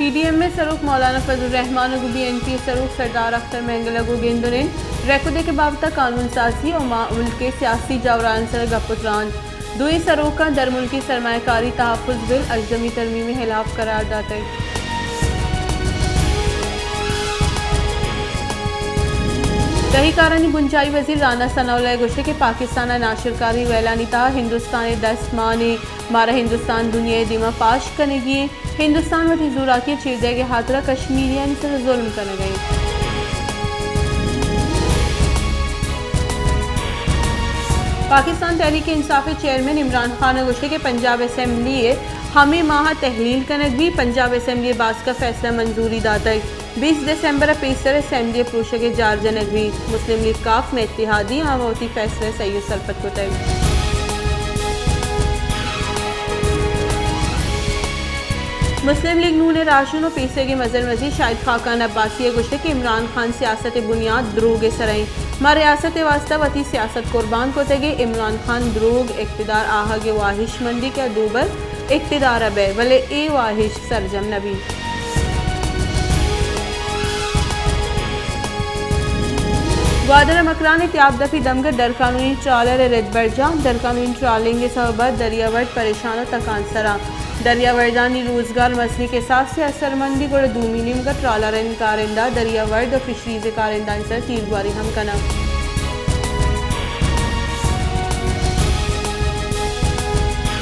P D M ءِ سروک مولانا فضل الرحمان ءَ گوں بی این پی ءِ سروک سردار اختر مینگل ءَ گوں گند ءُ نند، ریکوڈک ءِ بابت ءَ قانون سازی ءُ ما-، ملک ءِ سیاسی جاورانی سر ءَ گپ ءُ تران۔ دوئیں سروکاں درملکی سرمایہ کاری تحفظ بل ءَ ہژدہمی ترمیم ءِ ہلاپ قرار داتگ۔ تہی کارانی بنجاہی وزیر رانا ثناء اللہ ءَ گوشتگ کہ پاکستان ءَ ناشرکاری ویلانی تہا ہندوستان ءِ دست مان ایں، مارا ہندوستان دنیا ءِ دیما پاش کنگی ایں۔ ہندوستان وتی زوراکی ءِ چیر دئیگ ءِ ہاترا کشمیریانی سر ءَ ظلم کنگ ءَ انت۔ پاکستان تحریک انصاف ءِ چیئرمین عمران خان ءَ گوشتگ کہ پنجاب اسمبلی ءَ ہمے ماہ ءَ تحلیل کنگ بیت، پنجاب اسمبلی ءَ باسک ءَ فیصلہ منظوری داتگ۔ بیست دسمبر ءَ پیسر اسمبلی ءِ پروشگ ءِ جار جنگ بیت۔ مسلم لیگ کاف مئے اتحادی، آہاں وتی فیصلہ ءَ صحیح ءُ سرپد کتگ۔ مسلم لیگ نون ءِ راہشون ءُ پیسریگیں مزن وزیر شاہد خاقان عباسی ءَ گوشتگ کہ عمران خان ءِ سیاست ءِ بنیاد دروگ ءِ سرا انت۔ ما ریاست ءِ واستہ وتی سیاست قربان کتگ ءُ عمران خان دروگ، اقتدار، آہگ ءِ واہشمندی کہ آ دوبر اقتدار ءَ بئیت، بلے اے واہش سرجم نہ بیت۔ گوادر ءِ مکران ءِ تیاب دپی دمگ ءَ درقانونی ٹرالر ءِ رد برجاہ، درقانونی ٹرالنگ ءِ سبب ءَ دریاورد پریشان ءُ تکانسر ءَ۔ دریاوردانی روزگار مزنیں کساسے ءِ اثرمندی، گڑا دومی نیمگ ءَ ٹرالرانی کارندہ دریاورد ءُ فشریز ءِ کارندہانی سر ءَ تیرگواری ہم کناں۔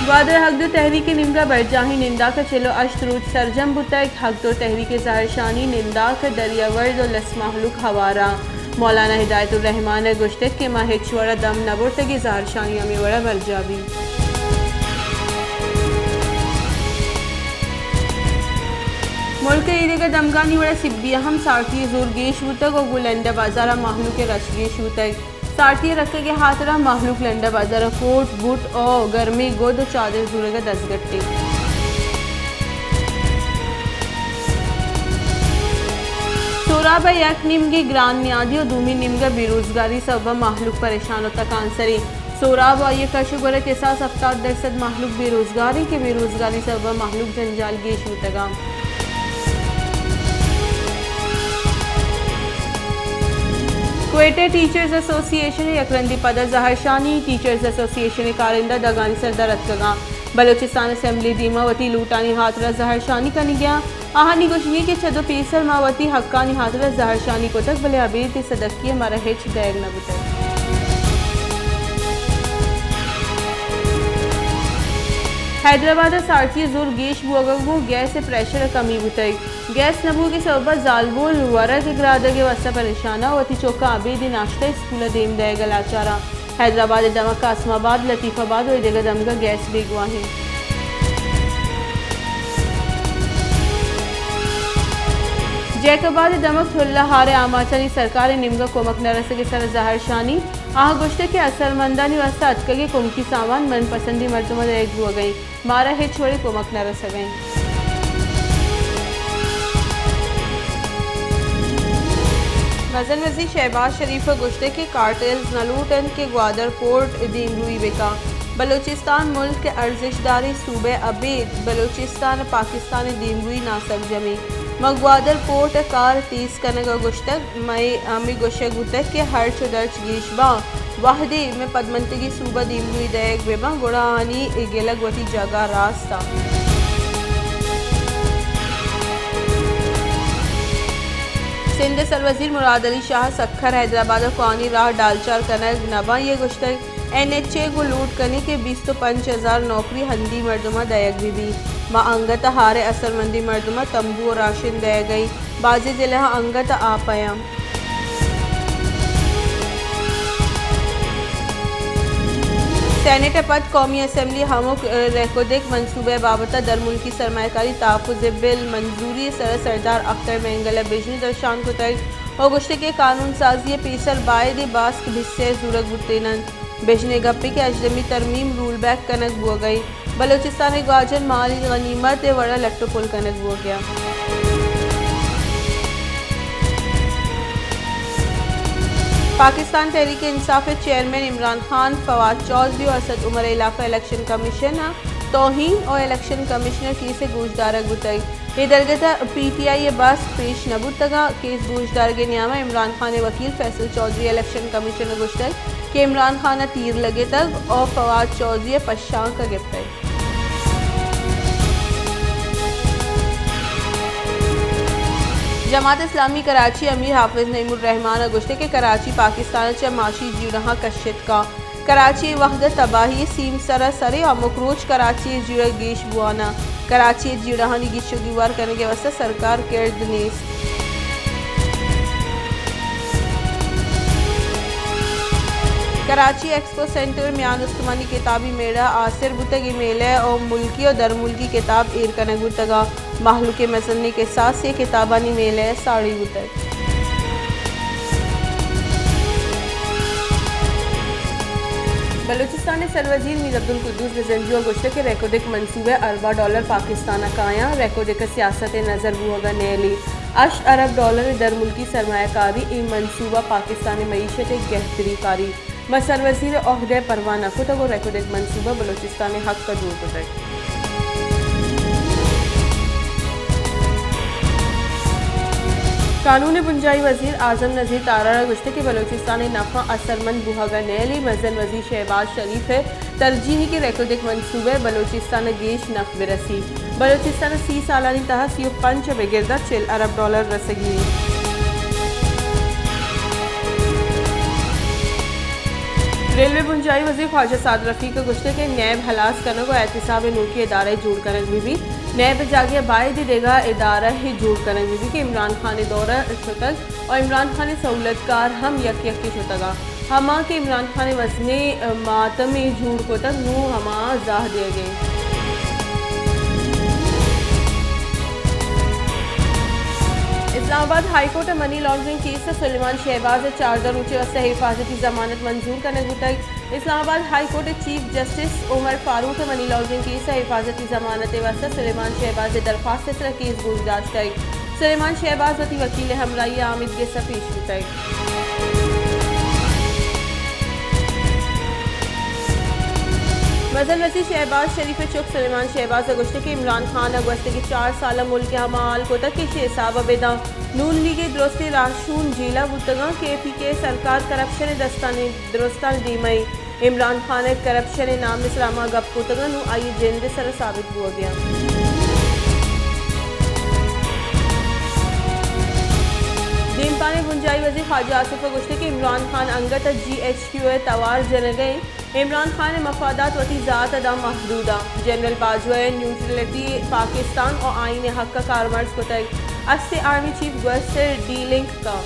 گوادر ءِ حق دو تحریک ءِ نیمگ ءَ برجاہیں ننداک ءَ چل ءُ ہشت روچ سرجم بوتگ۔ حق دو تحریک ءِ زہرشانی ننداک ءَ دریاورد ءُ لس مہلوک ہوار اَنت۔ مولانا ہدایت الرحمان ءَ گوشتگ کہ ما ہچ وڑ ءَ دم نہ برتگ ءُ زہرشانی ہمے وڑ ءَ برجاہ بیت۔ ملک ءِ ایدگہ دمگانی وڑ ءَ سبی ءَ ہم سارتی ءِ زور گیش بوتگ ءُ گوں لنڈ ءِ بازار ءَ مہلوک ءِ رش گیش بوتگ۔ سارتی ءِ رکگ ءِ ہاترا مہلوک لنڈ ءِ بازار ءَ کوٹ، بوٹ ءُ گرمیں گد ءُ چادر زورگ ءَ دزگٹ اَنت۔ سوراب ءِ یک نیمگے گران نیادی ءُ دومی نیمگ ءَ بے روزگاری سبب ءَ مہلوک پریشان ءُ تکانسر اَنت۔ سوراب ءُ آئی ءِ کش ءُ گور ءِ کساس ہفتاد درسد مہلوک بے روزگار اَنت کہ بے روزگاری سبب ءَ مہلوک جنجال گیش بوتگ اَنت۔ کوئٹہ ٹیچرز ایسوسی ایشن ءِ یک رندی پد ءَ زہرشانی، ٹیچرز ایسوسی ایشن ءِ کارندہ دگانی سر در اتکگ اَنت۔ بلوچستان اسمبلی ءِ دیما وتی لوٹانی ہاترا زہرشانی کنگ ءَ اَنت۔ آہانی گوشگ اِنت کہ چد ءُ پیسر ما وتی حقانی ہاترا زہرشانی کتگ، بلے ابید اے سدکی ءَ مارا ہچ دئیگ نہ بوتگ۔ حیدرآباد ءَ سارتی ءِ زور گیش بوگ ءَ گوں گیس ءِ پریشر ءَ کمی بوتگ۔ گیس نہ بوگ ءِ سبب ءَ زالبول ورگ ءُ گرادگ ءِ واستہ پریشان اَنت ءُ وتی چکاں ابید ناشتہ ءُ اسکول ءَ دیم دئیگ ءَ لاچار اَنت۔ حیدرآباد ءِ دمگ قاسم آباد، لطیف آباد ءُ ایدگہ دمگ ءَ گیس بیگواہ اِنت۔ جیکب آباد ءِ دمگ تھلہ ہار ءِ آماچانی سرکار ءِ نیمگ ءَ کمک نہ رسگ ءِ سر ءَ زہرشانی۔ آہاں گوشتگ کہ اثرمندانی واستہ اتکگیں کمکی سامان من پسندی مردماں دئیگ بوگ ءَ اِنت۔ مارا ہچ وڑیں کمک نہ رسگ ءَ اِنت۔ مزن وزیر شہباز شریف ءَ گوشتگ کہ کارٹلز نہ لوٹ اَنت کہ گوادر پورٹ ءَ دیمروئی بہ کنت۔ بلوچستان ملک ءِ ارزشتداریں صوبہ ءِ ابید بلوچستان ءُ پاکستان ءِ دیمروئی ناسرجم اِنت۔ ما گوادر پورٹ ءِ کار ءِ تیز کنگ ءَ گوشتگ، مئے ہمے گوشگ بوتگ کہ ہرچ ءُ درچ گیش باں، وہدے مئے پدمنتگیں صوبہ دیمروئی دئیگ بہ باں، گڑا آہانی اے گلگ وتی جاگہ ءَ راست اَنت۔ سندھ ءِ سروزیر مراد علی شاہ ءَ سکھر حیدرآباد ءَ کوہنیں راہ ڈالچار کنگ نہ باں، اے گوشتگ۔ این ایچ اے ءَ گوں لوٹ کنیں کہ بیست ءُ پنچ ہزار نوکری ہندی مردماں دئیگ بہ بیت۔ ما انگت ءَ ہار ءِ اثرمندیں مردماں تمبو ءُ راشن دئیگ ءَ ایں۔ بازیں ضلعاں انگت ءَ آپ ءَ اَنت۔ سینیٹ ءَ پد قومی اسمبلی ءَ ہمک ریکوڈک منصوبہ ءِ بابت ءَ درملکی سرمایہ کاری تحفظ بل ءِ منظوری ءِ سر ءَ سردار اختر مینگل ءَ بژن ءُ درشان کتگ ءُ گوشتگ کہ قانون سازی ءَ پیسر بائد ایں باسک بھسے ءَ زورگ بوتین اَنت۔ بژن ءِ گپ اِنت کہ ہژدہمی ترمیم رول بیک کنگ بوگ ءَ اِنت۔ بلوچستان ءِ گواجن مالی غنیمت ءِ وڑ ءَ لٹ ءُ پل کنگ بوگ ءَ اَنت۔ پاکستان تحریک انصاف ءِ چیئرمین عمران خان، فواد چوہدری و اسد عمر ءِ ہلاپ ءَ الیکشن کمیشن ءَ توہین و الیکشن کمشنر کیس ءِ گوشدارگ بوتگ۔ اے درگت ءَ پی ٹی آئی ءِ باسک پیش نہ بوتگ ءُ کیس گوشدارگ ءِ نیام ءَ عمران خان ءِ وکیل فیصل چوہدری الیکشن کمیشن ءَ گوشتگ کہ عمران خان ءَ تیر لگتگ و فواد چوہدری ءَ پشانک ءَ گپتگ۔ جماعت اسلامی کراچی امیر حافظ نعیم الرحمان ءَ گوشتگ کہ کراچی پاکستان ءَ چہ معاشی جیڑہاں کشت کاں۔ کراچی اے وہد ءَ تباہی ءِ سیم سر ءَ سر ءُ ہمک روچ کراچی ءِ جیڑہ گیش بوان اَنت۔ کراچی ءِ جیڑہانی گیش ءُ گیوار کنگ ءِ واستہ سرکار ءِ کرد نیست۔ کراچی ایکسپو سینٹر ءِ میان استمانی کتابی میڑہ ءَ آسر بوتگ۔ اے میلہ ءَ ملکی ءُ درملکی کتاب ایر کنگ بوتگ ءُ مہلوک ءِ مزنیں کساسے کتابانی میلہ ءَ ساڑی بوتگ۔ بلوچستان ءِ سروزیر میر عبدالقدوس بزنجو ءَ گوشتگ کہ ریکوڈک منصوبہ ءَ ارباں ڈالر پاکستان ءَ کایاں۔ ریکوڈک ءِ سیاست ءِ نظر بوہگ ءَ نیلی۔ ہشت ارب ڈالر ءِ درملکی سرمایہ کاری، اے منصوبہ پاکستان ءِ معیشت ءِ گہتری کاری۔ ما سروزیر ءِ عہدہ ءَ پرواہ نہ کتگ ءُ ریکوڈک منصوبہ بلوچستان ءِ حق ءَ جوڑ کتگ۔ قانون ءِ بنجاہی وزیر اعظم نذیر تارڑ ءَ گوشتگ کہ بلوچستان ءِ نفع اثرمند بوہگ ءَ نیلی۔ مزن وزیر شہباز شریف ءِ ترجیح اِنت کہ ریکوڈک منصوبہ ءَ بلوچستان ءَ گیش نف بہ رسیت۔ بلوچستان ءَ سی سالانی تہا سی ءُ پنچ ءَ بگر داں چل ارب ڈالر رسگی اِنت۔ ریلوے ءِ بنجاہی وزیر خواجہ سعد رفیق ءَ گوشتگ کہ نیب ہلاس کنگ ءُ احتساب ءِ نوکیں ادارہ جوڑ کنگ بہ بیت۔ نیب ءِ جاگہ ءَ باید دگہ ادارہ جوڑ کنگ بہ بیت کہ عمران خان ءِ دور ءَ شتگ ءُ عمران خان ءِ سہولتکار ہم یک یکے شتگ اَنت۔ ہما کہ عمران خان ءِ مزنیں ماتمے جوڑ کتگ، نوں ہما زاہ دیگ ءَ اِنت۔ اسلام آباد ہائی کورٹ ءَ منی لانڈرنگ کیس ءَ سلیمان شہباز ءِ چاردہ روچ ءِ واستہ حفاظتی ضمانت منظور کنگ بوتگ۔ اسلام آباد ہائی کورٹ ءِ چیف جسٹس عمر فاروق ءَ منی لانڈرنگ کیس ءَ حفاظتی ضمانت ءِ واستہ سلیمان شہباز ءِ درخواست ءِ سرا کیس گوش داشتگ۔ سلیمان شہباز وتی وکیل ءِ ہمراہی ءَ آمید گس ءَ پیش بوتگ۔ مزن وزیر شہباز شریف ءِ چک سلیمان شہباز ءَ گوشتگ کہ عمران خان ءَ گوستگیں چار سال ءَ ملک ءِ ہما حال کتگ کہ ایشی ءِ حساب ءَ بداں۔ نون لیگ ءِ درستیں راہشون جیل ءَ بوتگ اَنت۔ کے پی کے سرکار کرپشن ءِ دستانی درستانی دیم ءَ اِنت۔ عمران خان ءَ کرپشن ءِ نام ءِ سرا ہما گپ کتگ اَنت، نوں آئی ءِ جند ءِ سرا ثابت بوگ ءَ اَنت۔ دیمپان ءِ بنجاہی وزیر خواجہ آصف ءَ گوشتگ کہ عمران خان انگت ءَ جی ایچ کیو ءِ توار جنگ ءَ اِنت۔ عمران خان ءِ مفادات وتی ذات ءَ داں محدود اَنت۔ جنرل باجوہ ءَ نیوٹرلٹی، پاکستان ءُ آئین ءِ حق ءَ کارمرز کتگ۔ است ءِ آرمی چیف گوست ءَ ڈی لنک کاں۔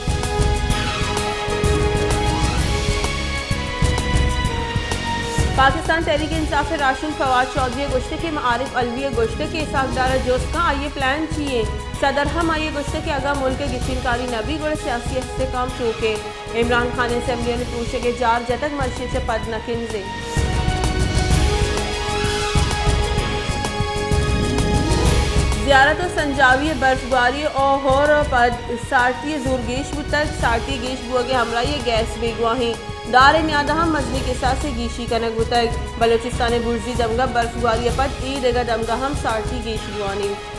پاکستان تحریک انصاف ءِ راہشون فواد چوہدری ءَ گوشتگ کہ ما عارف علوی ءَ گوشتگ کہ اسحاق ڈار ءَ جست کن آئی ءِ پلان چی اِنت۔ صدر ہم آئی ءَ گوشتگ کہ اگاں ملک ءِ گچینکاری نہ بیت گڑا سیاسی استحکام چو کہ اِنت۔ عمران خان ءَ اسمبلیانی پروشگ ءِ جار جتگ، مرچی چہ پد نہ کنزیں۔ زیارت ءُ سنجاوی ءِ برف گواری ءُ ہور ءَ پد سارتی ءِ زور گیش بوتگ۔ سارتی ءِ گیش بوگ ءِ ہمراہی ءَ گیس بیگواہیں۔ دار ءِ نیاد ءَ ہم مزنیں کساسے گیشی کنگ بوتگ۔ بلوچستان ءِ برزی دمگ ءَ برف گواری ءَ پد اے دگہ دمگ ءَ ہم سارتی گیش بوان اِنت۔